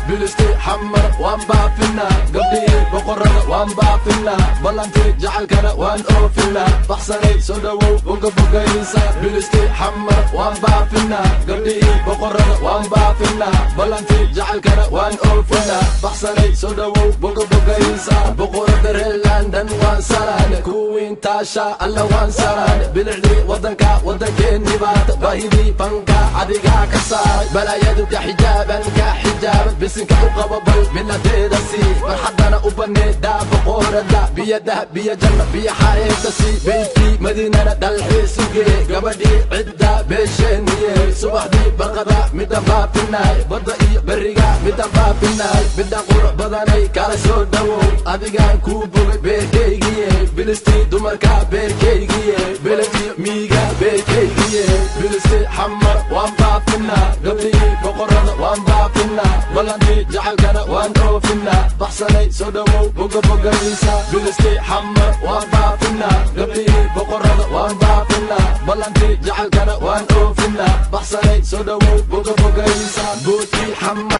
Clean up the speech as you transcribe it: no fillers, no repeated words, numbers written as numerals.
Bilisti xamar waan baafinaa, gabdhihii boqorada waan baafinaa, ballantii jacaylkana waan oofinaa. Baxsanay soo dhowow, boga bogaysa. Bilisti xamar waan baafinaa, gabdhihii boqorada waan baafinaa, ballantii jacaylkana waan oofinaa. Baxsanay soo dhowow, boga bogaysa. Boqorada reer London waan salaane, kuwiin taasha alla waan salaane. Bilicdii waddanka waddankeennii baata, baahidii fanka adigaa ka saaray, balaayadu ka xijaaban ka xijaaban. Bisinka u qabo bal biladeeda sii, farxaddana u banee daa boqorada. Biyo dahab, biyo janno, biyo xareedda sii, beydkii madiinana dalxiis u gee, gabadhii cidda beesheeniye. Subaxdii barqada midda baafinaay, badda iyo berriga midda baafinaay. Midda qurux badanay kala soo dhowow, adigaan kuu bogay beerkaygiye. Bilistii dumarka beerkaygiye, beledkiyo miiga beerkaygiye. Bilisti xamar waan baafinaa, gabdhihii boqorada waan baafinaa, ballantii jacaylkana waan oofinaa. Baxsanay soo dhowow, boga bogaysa. Bilisti xamar waan baafinaa, gabdhihii boqorada waan baafinaa, ballantii jacaylkana waan oofinaa. Baxsanay soo dhowow, boga bogaysa. Boodkii xamar.